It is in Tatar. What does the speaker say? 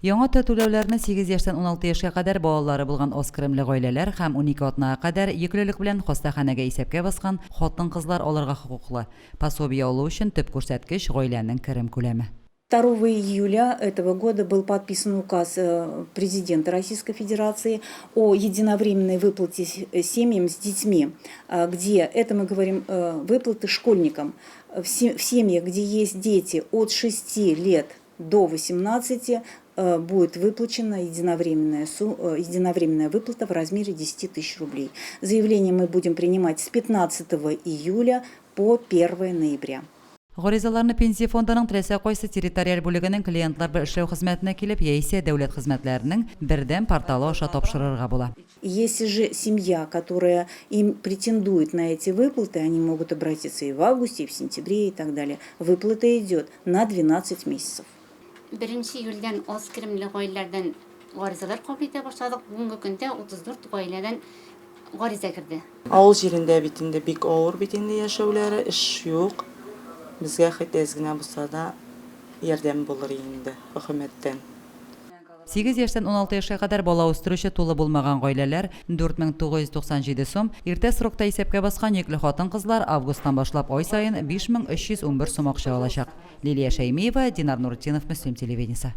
Яңа төр түләүләрне 8 яшьтән 16 яшькә кадәр балалары булган аз керемле гаиләләр һәм 12 атнага кадәр йөклелек белән хастаханәгә исәпкә баскан хатын-кызлар алырга хокуклы. Пособие алу өчен төп күрсәткеч, гаиләнең керем күләме. 2 июля этого года был подписан указ э, президента Российской Федерации о единовременной выплате э, семьям с детьми, э, где, это мы говорим, выплаты школьникам. В семьях, где есть дети от 6 лет до 18, будет выплачена единовременная, единовременная выплата в размере 10 тысяч рублей. Заявление мы будем принимать с 15 июля по 1 ноября. Гаризаларны Пенсия фондының теләсә кайсы территориаль бүлегенең клиентлар белән эшләү хезмәтенә килеп яисә дәүләт хезмәтләренең бердәм порталы аша тапшырырга була. Если же семья, которая им претендует на эти выплаты, они могут обратиться и в августе, и в сентябре, и так далее. Выплата идет на 12 месяцев. Беренче июльдән аз керемле гаиләләрдән гаризалар кабул итә башладык. Бүгенге көндә 34 гаиләдән гариза керде. Авыл җирендә бит инде бик авыр бит инде яшәүләре, эш юк. Безгә хет әз генә булса да ярдәм булыр инде хөкүмәттән. 8 яшьтән 16 яшькә кадәр бала үстерүче тулы булмаган гаиләләр 4997 сум, иртә срокта исәпкә баскан йөкле хатын-кызлар августтан башлап ай саен 5311 сум акча алачак. Лилия Шәймиева, Динар Нуртдинов, Мөслим телевидениесе.